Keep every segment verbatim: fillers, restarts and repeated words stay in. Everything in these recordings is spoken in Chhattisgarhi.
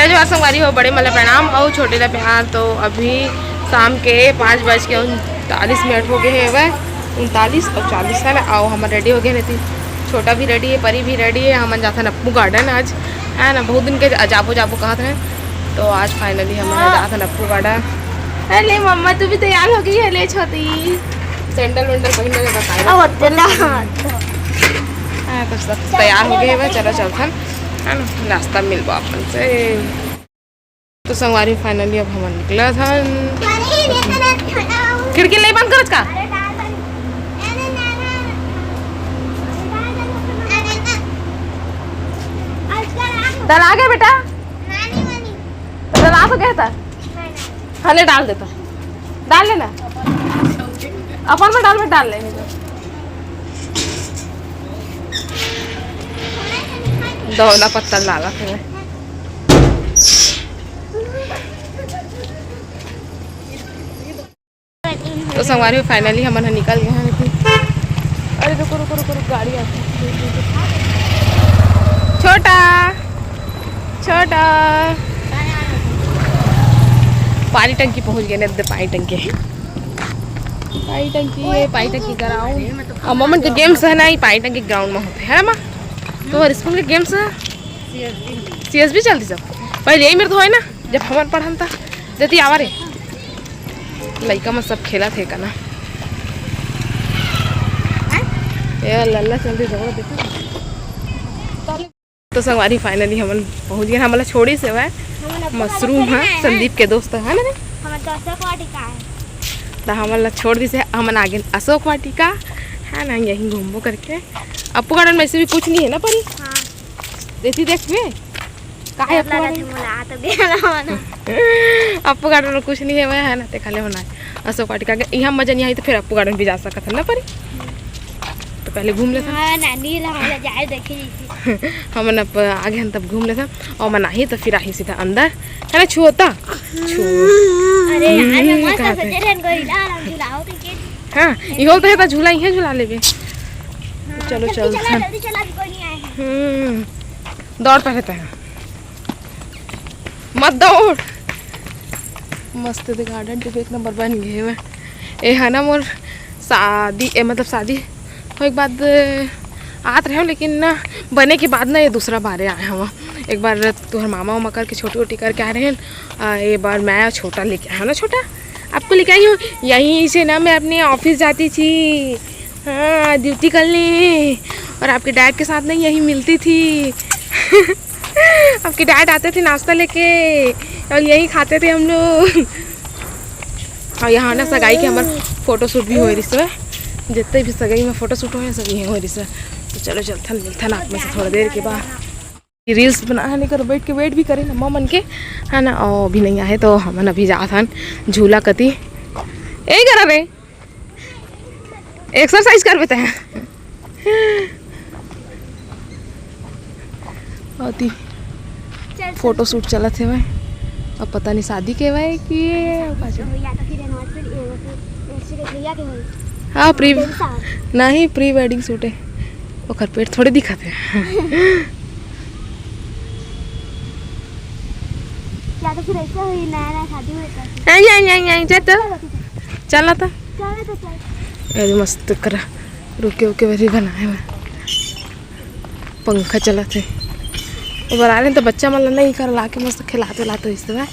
जो संगवारी हो, बड़े मन ला प्रणाम अउ छोटे ला प्यार। तो अभी शाम के पाँच बज के उनतालीस मिनट हो गए हवय, उनतालीस अउ चालीस है ना। अउ हमन रेडी हो गए रहती, छोटा भी रेडी है, परी भी रेडी है। हमन जाथन अपू गार्डन आज, है ना, बहुत दिन के जा-, जाबो जाबो कहत रहे, तो आज फाइनली हमन हाँ। जाथन अपू गार्डन। अरे मम्मा, तू भी तैयार हो गई है, ले छोटी। सैंडल वैंडल पहनने में बताए अब होते ना। हाँ, तो सब तैयार हो गए हैं, चलो चलथन, है ना, रास्ता मिलबो अपन से। तो संगवारी, फाइनली अब हमन निकलत हन। खिड़की नहीं बंद करत का? डाल आ गया बेटा? तो डाल आ तो गया था? हाँ, ले डाल देता। डाल लेना। अपन में डाल, में डाल लेने दो। दौला पत्ता डाला फिर। तो संगवारी हो, फाइनली हमन ह निकल गए हैं, लेकिन अरे रुको, रुको, रुको, रुको, गाड़ी आती है। छोटा, छोटा। पानी टंकी पहुंच गए ना, पानी टंकी। पानी टंकी, ये पानी टंकी ग्राउंड। अम्मा मन के गेम्स है ना, ये पानी टंकी ग्राउंड में होते है ना, माँ? तुम्हारे स्कूल के गेम्स है? सीएसबी चलती सब। पहले यही मेरे तो है ना, जब हमन पढ़न था, जती आवा रे। लइका मन सब खेलत हे कना। ए लल्ला चल दे, झगड़ा देखा। तो संगवारी, फाइनली हमन पहुंच गए। हमला छोड़ी से वह हमन अशोक मशरूम वाटिका है, है। संदीप के दोस्त है ना रे? हमर तो अशोक वाटिका है। तो हमन ला छोड़ दिस हे, हमन आगे अशोक वाटिका है ना, यहीं घूमबो करके। अपू गार्डन में से भी कुछ नहीं है ना परी? हाँ। देती देख बे, काहे डर अपू लगा गार्डन? थे मोला, आ तो गया ना, ना। अपू गार्डन में कुछ नहीं है, वह है ना, ते खाली होना है। अशोक वाटिका के यहाँ मजा नहीं आई तो फिर अपू गार्डन भी जा सकत है ना परी? तो पहले घूम लेते हैं। हाँ, नानी ला हमला जाए देखे जैसे। हमन अब आगे हम तब घूम लेते हैं, और मन आही तो फिर आही सीधा अंदर, है ना, छुओता? छुओ। अरे यार, मैं हम्म, मस्त कहाँ सोचे थे? रहन कोई ला, हम झुलाओ तो के? हाँ, इहो तो है, तो झूला ही है, झूला लेबे। हाँ, चलो, जल्दी चल। चला, जल्दी चला, अभी कोई नहीं आए हैं। हम्म, दौड़ पर रहता है। मत दौड़। मस्त दे गार्डन टिप एक नंबर बन गए हे। ए है ना मोर शादी, ए मतलब शादी होए के बाद आत रहे हो, लेकिन ना बने के बाद ना ये दूसरा बारे आए हवा। एक बार तुहर मामा उमा करके छोटी वोटी करके आए रहे, आ, ये बार मैं छोटा लेके आया हूँ ना, छोटा आपको लेके आई हूँ। यहीं से ना मैं अपने ऑफिस जाती थी, हाँ, ड्यूटी करने, और आपके डैड के साथ ना यहीं मिलती थी। आपके डैड आते थे नाश्ता लेके और यहीं खाते थे हम लोग। और यहाँ ना सगाई के हमार फोटोशूट भी होए रिस हे, जितने भी सगाई में फोटोशूट होए सब यहीं होए रिस हे। तो चलो चलथन, मिलथन आप में से थोड़ा देर के बाद। रील्स बना है, नहीं कर बैठ के वेट भी करे ना मन के, है ना। और अभी नहीं आए तो हमन अभी जात हन झूला कती। यही करा रे, एक्सरसाइज करबे ते। अति चल, चल। फोटोशूट चलत हे भाई। अब पता नहीं शादी के भाई कि भैया तो फिर एनिवर्सरी, एनिवर्सरी, एनिवर्सरी भैया के होई। हाँ, प्री, तेरे साथ। नहीं, प्री वेडिंग शूट है, ओकर पेट थोड़े दिखत है। क्या तो फिर ऐसे हुई, नया नया शादी हुई तो। आई, आई, आई, आई, जा तो। चलो, ठीक है। चल ना तो। चलो तो चल। अरे मस्त करा, रुके उके वही बनाए हुए। पंखा चलत हे। ओबर आ रहे तो बच्चा मन ला नहीं कर ला के मस्त खिलाते लाते इस तरह।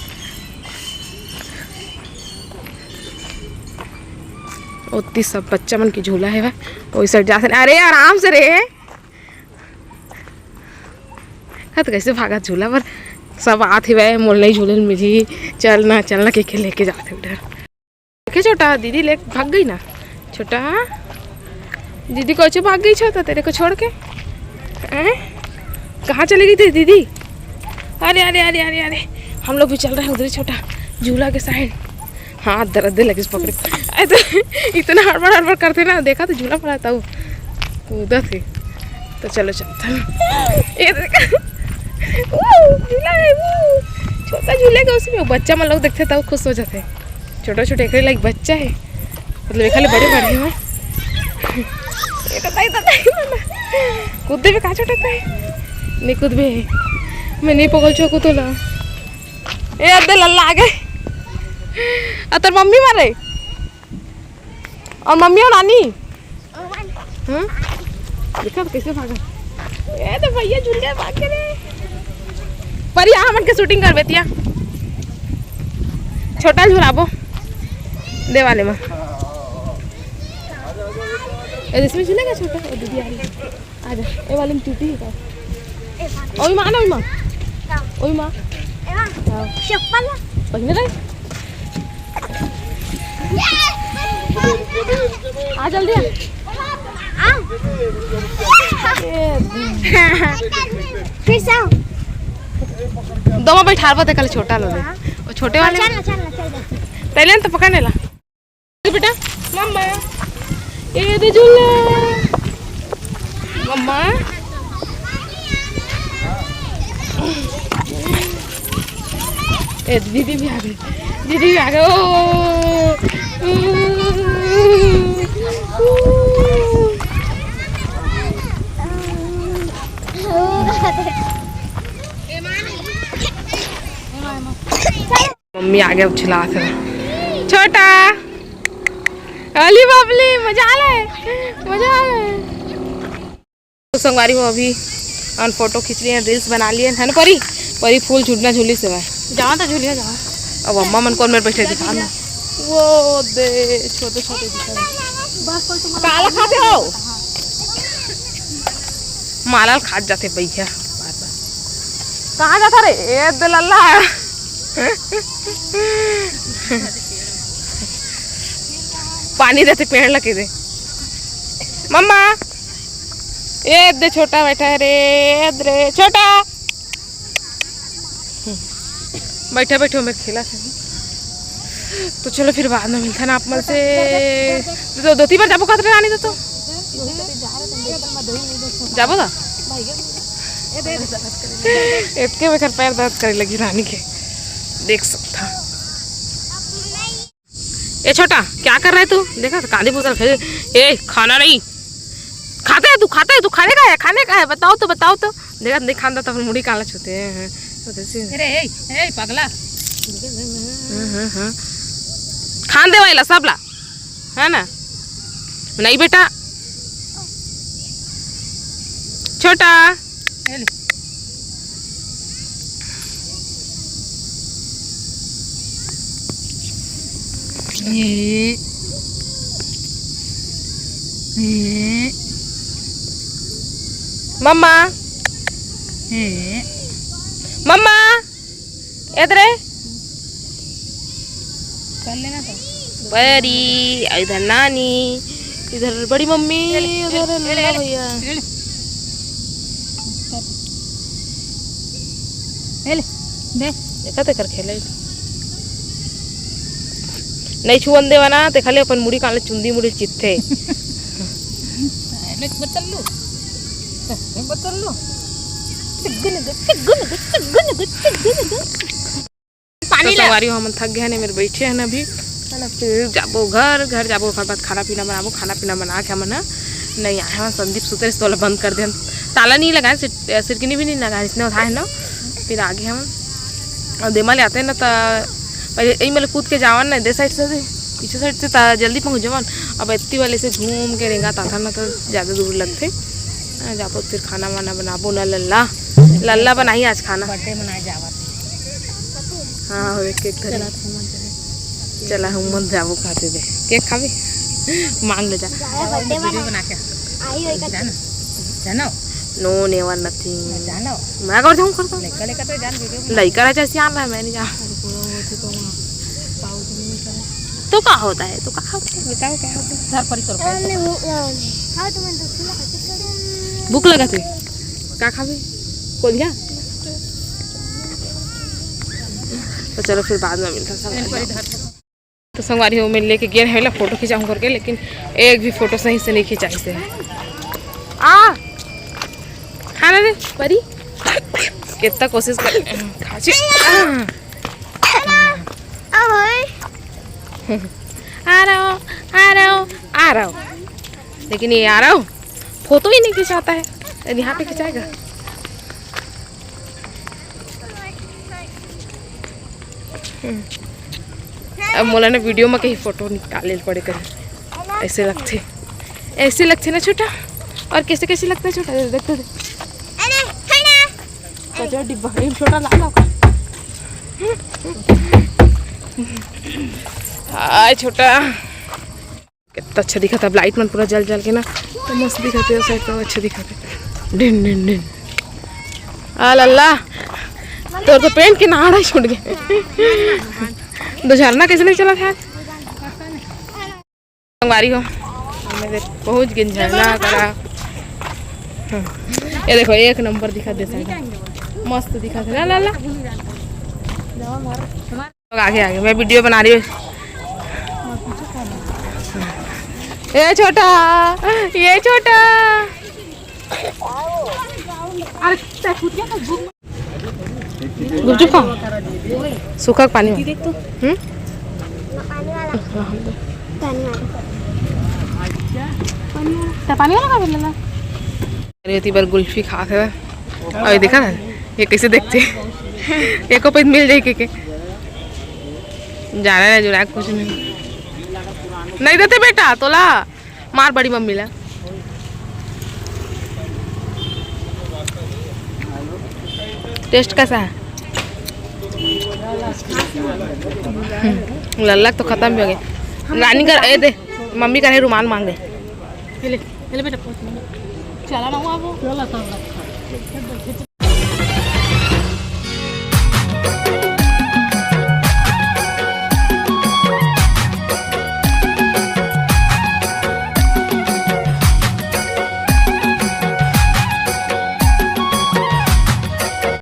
ओती सब बच्चा मन के झूला हे भाई, ओई साइड जाते। अरे आराम से रे। हाँ, तो कैसे भागा झूला पर? सब आत ही वह, मोल नहीं झूले मिली, चल ना, चल ना, के, के लेके जाते उधर। देखे छोटा, दीदी ले भाग गई ना। छोटा, दीदी को भाग गई छोटा, तेरे को छोड़ के। हैं? कहाँ चली गई तेरी दीदी? अरे, अरे, अरे, अरे, अरे, हम लोग भी चल रहे हैं उधर ही छोटा, झूला के साइड। हाथ दर्द दे लगे पकड़े। अरे तो इतना हड़बड़ हड़बड़ करते ना, देखा तो झूला पड़ा था वो, कूदा थे। तो चलो चलता हूँ। ये देखा, वो झूला है, वो छोटा झूलेगा उसमें, बच्चा मन लोग देखते तब खुश हो जाते। छोटा छोटा एक लाइक बच्चा है, मतलब एक खाली बड़े बड़े हैं। ये तो ताई, तो ताई वाला। कूदे में का छोटा ताई? नहीं कूदबे। मैं नहीं पकड़ चुकू तो ला। ए, अद्दे लल्ला आ गे। अउ तोर मम्मी मारे? अउ मम्मी अउ नानी? हम्म? देखा तो कैसे भागा। ए तो भैया झूल गए, भाग के रे। परी, आ हमन के shooting करबे तिया। छोटा झुलाबो। देवाले में। ए, इसमें झूलेगा छोटा? ओ, दीदी आ रही है। आजा, ए वाले में टूटी ही का? ओई माँ ना, ओई माँ। ओई माँ। हाँ। चप्पल। पहिने रहे। आ जल्दी आ। आ। ए, फिर से आओ। दो में बैठार बते कल छोटा लो रे। हाँ। वो छोटे वाले चल में। ना, चल ना, चल ना। तैले न तो पकड़ने ला। बेटा, मम्मा, ए दे झूले। मम्मा। ए, दीदी भी आ गई। दीदी भी आ गई। ओ। मम्मी आगे उछला से। छोटा। अली बाबली, मजा आ ले, मजा आ ले। तो संगवारी हो, अभी हम फोटो खींच लिए, reels बना लिए, है ना परी? परी फूल झूलना झूली से भाई। जाओ तो झूलिया जाओ। अब अम्मा मन कौन मेरे बैठे दिखा ना। वो दे, छोटे छोटे दिखा। काला खाते हो? माला ल खात जाते भैया बार बार। कहाँ जाता रे? ए दे लल्ला। पानी देते पेड़ लगे दे। मम्मा, ए दे छोटा बैठा है रे, ए दे रे छोटा। बैठा बैठो, मैं खेला था। तो चलो फिर बाद में मिलता ना आप मन से। तो धोती पर जाबो कहत रहे रानी तो, तो। जाबो ना। इतके में कर पैर दर्द करे लगी रानी के, देख सकता। ए छोटा, क्या कर रहा है तू? देखा तो कांदी पूछ रहा है। ए, खाना नहीं खाते है तू, खाते है तू, खाने का है, खाने का है, बताओ तो, बताओ तो। देखा नहीं खान देता, मुड़ी काला छूते हैं। तो जैसे अरे, ए, ए, पगला। हाँ, हाँ, हाँ। खान दे वाला सब ला, है ना? नहीं बेटा, छोटा। ए ले। ए, ए। मम्मा। ए। मम्मा। इधर है। कर लेना तो। परी, इधर नानी, इधर बड़ी मम्मी, ए ले, उधर ए ले, लल्ला ए ले, भैया। ए ले। ए ले, दे। देखा ते कर खेले। नहीं छुअन देवा ना, ते खाली अपन मुड़ी काले चुंदी मुड़ी चित्थे। ले, बचल लू। ले, बचल लू। चिग्गन ग, चिग्गन ग, चिग्गन ग, चिग्गन ग। पानी तो ला। संगवारी हो, हमन थक गए हैं, मेरे बैठे हैं अभी, है ना? फिर जाबो घर, घर जाबो, ओकर बाद खाना पीना बनाबो। खाना पीना बना के हमन ह नहीं आए हैं, संदीप सुते रहिस, तोला बंद कर देन, ताला नहीं लगाए, सिर-, सिरकिनी भी नहीं लगाए, इसने उठाए ना, फिर आगे हम और देमा ले आते हैं ना, त पहले यही मतलब कूद के जावन ना, दे साइड से दे, पीछे साइड से, त जल्दी पहुँच जावन। अब इतनी वाले से घूम के रेंगा ताथा ना, तो ज़्यादा दूर लगते। हाँ, जाबो फिर खाना वाना बनाबो ना, लल्ला, लल्ला बनाई आज खाना। बर्थडे मनाए जावत। हाँ, हो, एक केक धरे। चला, हम मन जाबो खाते दे। केक खाबे? मांग ले जा। वीडियो बना के। आई होई का जाना। जानो? No, never, nothing। जानो? मैं कर जाऊँ करता। लड़का, लड़का तो जान वीडियो बना। लड़का रहा चाहे सियान रहा, मैं नहीं जाऊँ। तो का होता है? तो का होता है? बताओ, क्या होता है? सर परी तोर खाए। भूख लगा थे? का खाबे? कोलिया? तो चलो फिर बाद में मिलता संगवारी। तो संगवारी हो, मैं लेके गए हैं फोटो खिंचाऊँ करके, लेकिन एक भी फोटो सही से नहीं खिंचाई से। आ खाना दे परी, कितना कोशिश कर खाची। आ रहा हूँ, आ रहा हूँ, आ रहा हूँ, लेकिन ये आ रहा हूँ, फोटो ही नहीं खिंचाता है। अब यहाँ पे खिंचाएगा। हम्म। अब मोला ना वीडियो में कहीं फोटो निकाले ल पड़े कहीं, ऐसे लगथे, ऐसे लगथे ना छोटा। और कैसे कैसे लगता है छोटा, देख तो दे। कचरा डिब्बा, ये छोटा ला ला। हाय छोटा। कितना अच्छा दिखत हे, लाइट मन पूरा जल जल के ना, तो मस्त दिखत हे, साइड में अच्छा दिखत हे। ढिन ढिन ढिन। आ लल्ला, तोर तो पेंट के नाड़ा ही छूट गए। दो झरना कैसे नहीं चला था? संगवारी हो, हमने देख पहुंच गए झरना करा। हाँ। ये देखो, एक नंबर दिखत हे साइड, मस्त दिखत हे ना लल्ला। लोग आगे आगे, मैं वीडियो बना रही हूँ। ए छोटा, ये छोटा। अरे, गुपचुप खाओ, सूखा के पानी में। देख तो। हम्म? पानी वाला। पानी वाला। तो पानी वाला खा लेना। अरे, एती बर गुल्फी खात हे। अरे, देखा ना, ये कैसे देखते? एको पैद मिल जाए के, के। जाना ना जुड़ा कुछ नहीं। नहीं देते बेटा, तोला मार बड़ी मम्मी ला। टेस्ट कैसा है? हम्म, लल्ला तो खत्म भी हो गए। रानी कर, ए दे, मम्मी करे रुमाल मांगे। ले, ले बेटा, चला ना हुआ वो।